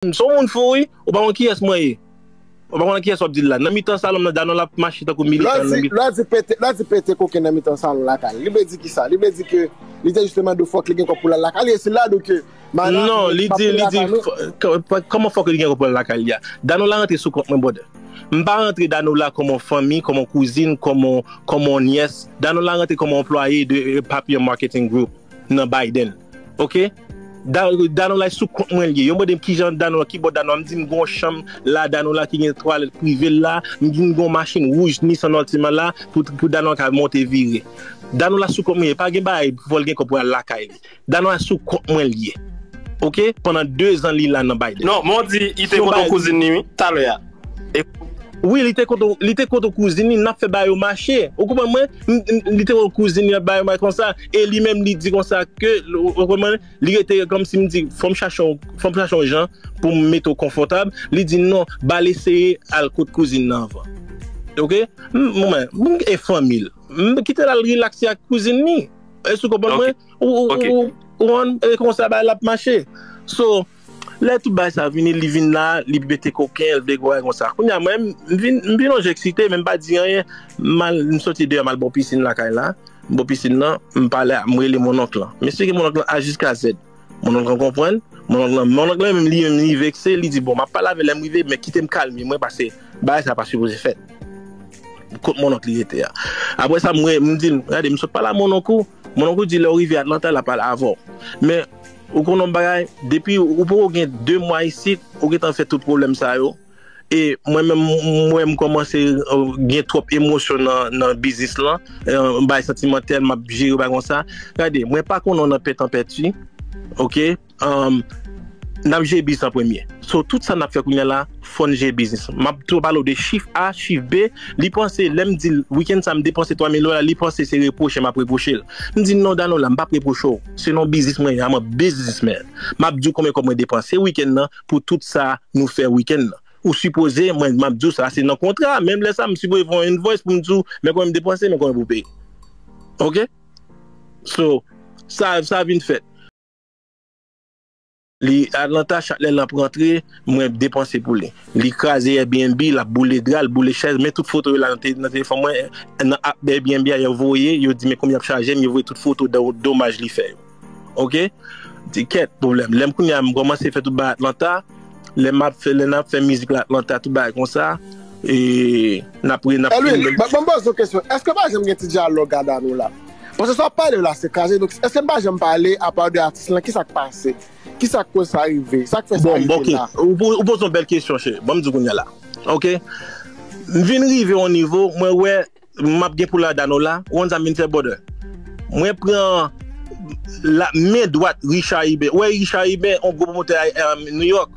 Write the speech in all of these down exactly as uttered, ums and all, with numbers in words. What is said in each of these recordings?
M se yon moun fou, wi. Ou pa konn kiyès mwen ye. Ou pa konn kiyès w ap di l la. Nan mitan salon m nan, Danola ap mache tankou militan nan mitan. Lè w di pete, lè w di pete koken nan mitan salon lakay li, li vle di ki sa? Li vle di ke li te jis te mande w fòk li gen kòb pou l al lakay li, e se la donk ke madanm li di, li di, kòman fòk li gen kòb pou l al lakay li a? Danola rantre sou kont mwen, brother. M pa rantre Danola kòman fanmi, kòman kouzin, kòman, kòman nyès. Danola rantre kòman anplwaye de Papillon Marketing Group nan Biden. Ok? Danola sou kont mwen li ye. Yo mande m kijan Danola, ki bò Danola. M di m gon chanm la Danola ki gen twalèt prive l la. M di m gon machin wouj Nissan Altima la pou, pou Danola ka monte vire. Danola sou kont mwen li ye. Pa gen bagay pou fò l gen kòb pou al lakay li. Danola sou kont mwen li ye. Ok? Pandan de zan li la nan Biden. Non, men w di li te kontan kouzin li, wi, talè a. Wi, li te kontan, li te kontan kouzin li, n ap fè bagay yo mache. Ou konprann mwen? Li te kontan kouzin li, n ap bagay yo mache konsa. E li menm, li di konsa ke, ou konprann, li rete kòmsi m di, fò m chache, fò m chache yon jan pou m mete w konfòtab. Li di non, ba l eseye al kot kouzin nan anvan. Ok? Mwen, mwen, e fanmi l. M kite l al rilakse ak kouzin li. Èske ou konprann mwen? Ou, ou, ou, ou konprann, e konsa bagay la ap mache. So, lè tout bagay sa vini, li vin la, li mete koken, l vle gwo bagay konsa. Kounye a, mwen, m vin, m vin yon jan eksite, men m pa di anyen. M al, m soti deyò, m al bò pisin lakay la. M bò pisin nan, m pale, m rele mononk lan. M esplike mononk lan A jiska Z. Mononk lan konprann. Mononk lan, mononk lan menm, li menm, li vekse, li di, bon, m ap pale avè l lè m rive, men kite m kalme mwen, paske bagay sa pa sipoze fèt. Kot mononk li rete a. Apre sa, m, m di l, gade, m sot pale a mononk ou. Mononk ou di lè w rive Atlanta, l ap pale avè w. Men, ou konn yon bagay, depi ou poko gen de mwa isit, ou gentan fè tout pwoblèm sa yo. E mwen menm, mwen, m kòmanse, euh, gen twòp emosyon nan, nan biznis lan. Euh, bay santimantèl, m ap jere bagay konsa. Gade, mwen pa konn nan pètanpèti. Ok? Um, n ap jere biznis an premye. So, tout sa n ap fè kounye a la, fò n jere biznis. M ap tou pale w de chif A, chif B. Li panse, lè m di l, wikenn sa, m depanse twa mil dola, li panse se repwoche m ap repwoche l. M di, non, Danola, m p ap repwoche w. Se nan biznis mwen ye, I'm a businessman. M ap di w konbyen kòb mwen depanse wikenn nan pou tout sa nou fè wikenn nan. Ou sipoze, mwen, m ap di w sa, se nan kontra. Menm lè sa, m sipoze fè yon invoice pou m di w, men konbyen m depanse, men konbyen pou peye. Ok? So, sa, sa vin fèt. Li Atlanta, chak lè l ap rantre, mwen depanse pou li. Li kraze Airbnb, l ap boule dra, l boule chèz, men tout foto yo la nan te-, nan telefòn mwen, nan app Airbnb a, yo voye, yo di men konbyen y ap chaje m, yo voye tout foto do-, domaj li fè yo. Ok? Di kèt, pwoblèm. Lè m kounye a, m kòmanse fè tout bagay Atlanta, lè m ap fè, lè n ap fè mizik la Atlanta, tout bagay konsa, e n ap re-, n ap Elwin, ban m poze w kesyon. Èske pa janm gen ti dyalòg a Danola? Paske sa w ap pale la, se kraze. Donk, èske n pa janm pale, apa de atis lan, ki sa k pase? Ki sa k koz sa rive? Sa k fè sa rive la? Ou po-, ou poze yon bèl kesyon, cheri. Ban m di w kounye a la. Ok? M vin rive yon nivo, mwen wè, m ap gen pou la Danola, ou konn sa m vin fè, brother? Mwen pran la men dwat Richard Iben. Ou wè Richard Iben, yon gwo pwomotè a, a New York.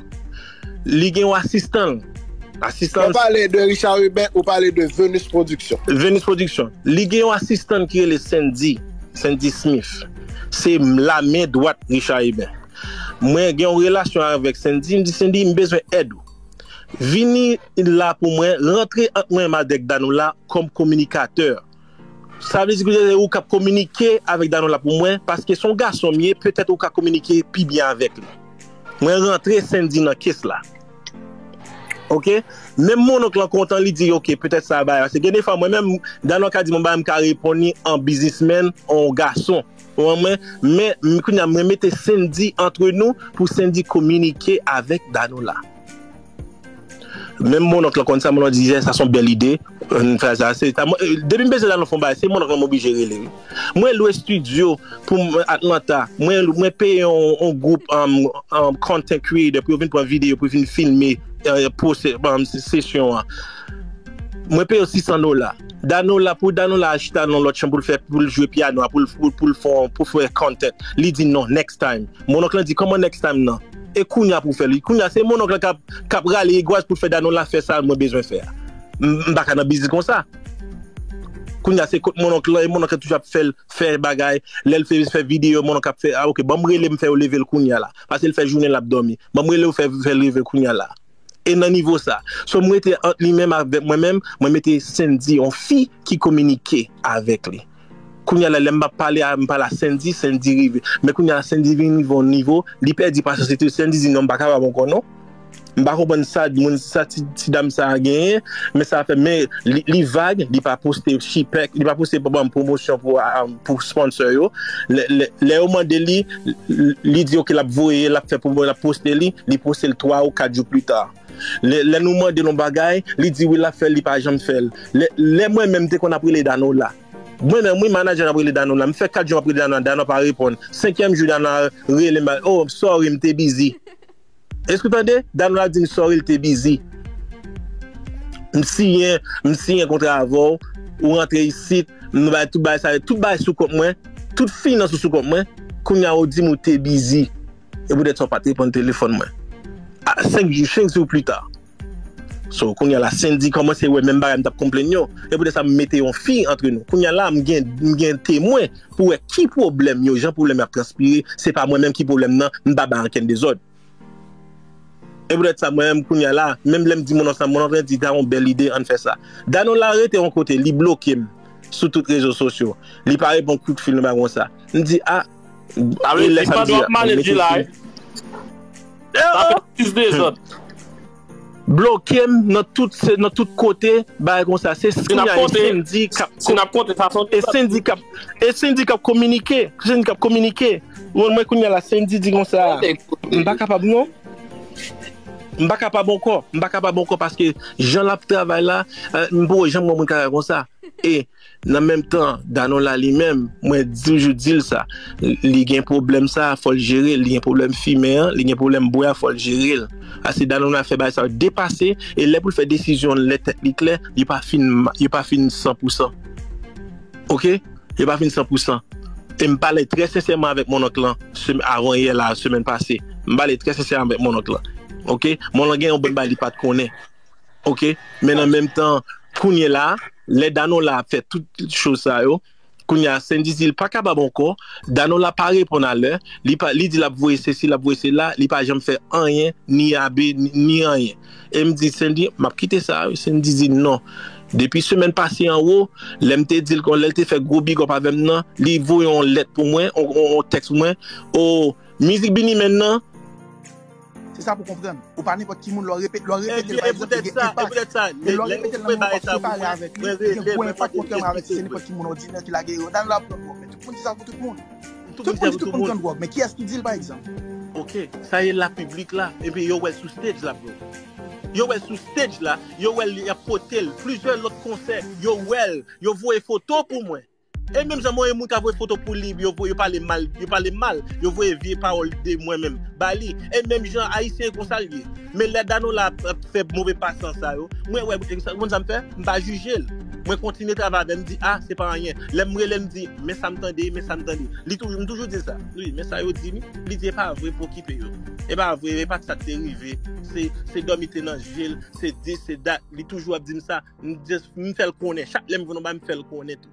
Li gen yon asistan l. Asistan l. Ou pale de Richard Iben, ou pale de Venus Production. Venus Production. Li gen yon asistan ki rele Sandy, Sandy Smith. Se la men dwat Richard Iben. Mwen gen yon relasyon avèk Sandy, m di, Sandy, m bezwen èd ou. Vini la pou mwen, rantre ant mwen avèk Danola kòm kominikatè. Sa vle di ke se ou k ap kominike avèk Danola pou mwen, paske se yon gason m ye, petèt ou ka kominike pi byen avèk li. Mwen rantre Sandy nan kes la. Ok? Menm mononk lan kontan, li di, ok, petèt sa bagay. Paske gen de fwa, mwen menm, Danola ka di m yon bagay, m ka reponn li an biznismenn, an gason. Ou konprann mwen? Men, m, kounye a, mwen mete Sandy antre nou pou Sandy kominike avèk Danola. Menm mononk lan konn sa, mononk di, sa se yon bèl ide. N fè sa, se ta, mwen, depi m bezwen al nan fon bagay, se mononk lan m oblije rele, wi. Mwen lwe estidyo pou m, Atlanta. Mwen, mwen peye yon, yon gwoup, um, um, content creator pou yo vin pran videyo, pou yo vin filme, euh, pwose-, um, se-, sesyon an. Mwen peye yo sis san dola. Danola, pou Danola al chita nan lòt chanm pou l fè, pou l jwe pyano a, pou l, pou, pou l fè, pou fè content. Li di non, next time. Mononk lan di, kòman next time nan? E kounye a pou fè li. Kounye a, se mononk lan k ap, k ap rale egwaz pou l fè Danola fè sa mwen bezwen fè a. M, m pa ka nan biznis konsa. Kounye a, se kot mononk lan, e mononk lan toujou ap fè l, fè bagay. Lè l fè, fè videyo, mononk ap fè, ah, ok, ban m rele m fè yo leve l kounye a la. Paske l fè jounen l ap dòmi. Ban m rele yo fè, fè l leve l kounye a la. E nan nivo sa. So, m rete ant li menm avèk mwen menm, mwen mete Sandy, yon fi ki kominike avèk li. Kounye a la, lè m ap pale a, m pale a Sandy, Sandy rive. Men kounye a la, Sandy vin rive yon nivo, li pèdi pasyans li tou. Sandy di, non, m pa kapab ankò, non. M pa konprann sa moun sa ti, ti dam sa a genyen, men sa fè men li, li vag, li pa poste chipèk, li pa poste pwomosyon pou, pou sponsor yo. Lè, lè, lè yo mande li, li di ok l ap voye, l ap fè pwomo, l ap poste li, li poste l twa ou kat jou pita. Lè, lè nou mande l yon bagay, li di wi l ap fè l, li pa janm fè l. Lè, lè mwen menm te konn ap rele Danola. Mwen menm wi manager ap rele Danola. M fè kat jou ap rele Danola, Danola pa reponn. Senkyèm jou Danola rele m, oh sorry m te busy. Èske w tande? Danola di m sorry l te busy. M siyen, m siyen kontra avè w, ou rantre isit, m bay tout bagay sa, tout bagay sou kont mwen, tout finans ou sou kont mwen, kounye a ou di m ou te busy. E poutèt sa w pa t reponn telefòn mwen. A, senk jou, senk jou pita. So, kounye a la, Sendy kòmanse wè menm bagay m t ap konplenn yo. E poutèt sa, m mete yon fi antre nou. Kounye a la, m gen, m gen temwen pou wè ki pwoblèm yo, jan pwoblèm yo ap transpire, se pa mwen menm ki pwoblèm nan, m pa bay ankenn dezòd. E poutèt sa, mwen menm kounye a la, menm lè m di moun ansanm, moun an di, ta yon bèl ide, ann fè sa. Danola rete yon kote, li bloke m sou tout rezo sosyo. Li pa reponn kout fil, nou bagay konsa. M di, a, e lè sa m di, a, m mete fil. Sa fè plis dezòd. Bloke m nan tout, se nan tout kote, bagay konsa. Se kounye a, e Sendy k ap, e Sendy k ap, e Sendy k ap kominike. Sendy k ap kominike. Ou konn mwen kounye a la, Sendy di konsa, m pa kapab non. M pa kapab ankò. M pa kapab ankò paske jan l ap travay la, eh, m poko janm wè moun k ap travay konsa. E nan menm tan, Danola li menm, mwen toujou di l sa. Li gen pwoblèm sa, fò l jere l. Li gen pwoblèm fimen an, li gen pwoblèm bwè a, fò l jere l. Paske Danola fè bagay sa yo depase, e lè pou l fè desizyon, lè tèt li klè, yo pa fin, yo pa fin san pou san. Oke? Yo pa fin san pou san. E m pale trè sensèman avèk mon onk lan, semen, avan yè la, semèn pase. M pale trè sensèman avèk mon onk lan. Oke? Mon onk lan gen yon bann bagay li pa t konnen. Oke? Men nan menm tan, kounye la, lè Danola ap fè tout choz sa yo, kounye a, Sendy di l pa kapab ankò, Danola pa reponn a lè, li pa, li di l ap voye sesi, l ap voye sela, li pa janm fè anyen, ni abe, ni, ni anyen. E m di, Sendy, m ap kite sa, Sendy di non. Depi semèn pase anwo, lè m te di l kon, lè l te fè gwo big up avè m nan, li voye yon lèt pou mwen, yon, yon, yon tèks pou mwen, o, mizik Beenie Man nan, se sa pou konprann. Ou pa nenpòt ki moun, lè w repete, lè w repete l, pa egzanp, li gen enpak. E lè w repete l nan men w, w ap separe avèk li, li gen gwo enpak kontrèman avèk si se nenpòt ki moun òdinè ki lage yo. Danola ap pran pwòblèm. Tout moun di sa pou tout moun. Tout moun di tout moun pran dwòg, men kiyès ki di l, pa egzanp? Oke, sa ye la piblik la, epi yo wè l sou stage la, bro. Yo wè l sou stage la, yo wè l y ap pote l, plizyè lòt konsè, yo wè l, yo voye foto pou mwen. E menm jan mwen, moun ka voye foto pou li, yo, yo pale mal, yo pale mal, yo voye vye pawòl de mwen menm ba li. E menm jan Ayisyen konsa l ye. Men lè Danola ap, ap fè move pasan sa yo, mwen wè, ou konn sa m fè? M pa jije l. Mwen kontinye travay avè l, m di, a, se pa anyen. Lè m rele l, m di, men sa m tande, men sa m tande. Li toujou, m toujou di l sa. Wi, men sa yo di m, li di, e pa vre, pa okipe yo. E pa vre, e pa t sa k te rive. Se, se dòmi te nan je l, se dis, se dat. Li toujou ap di m sa. M just, m fè l konnen. Chak lè m vin anba, m fè l konnen tou.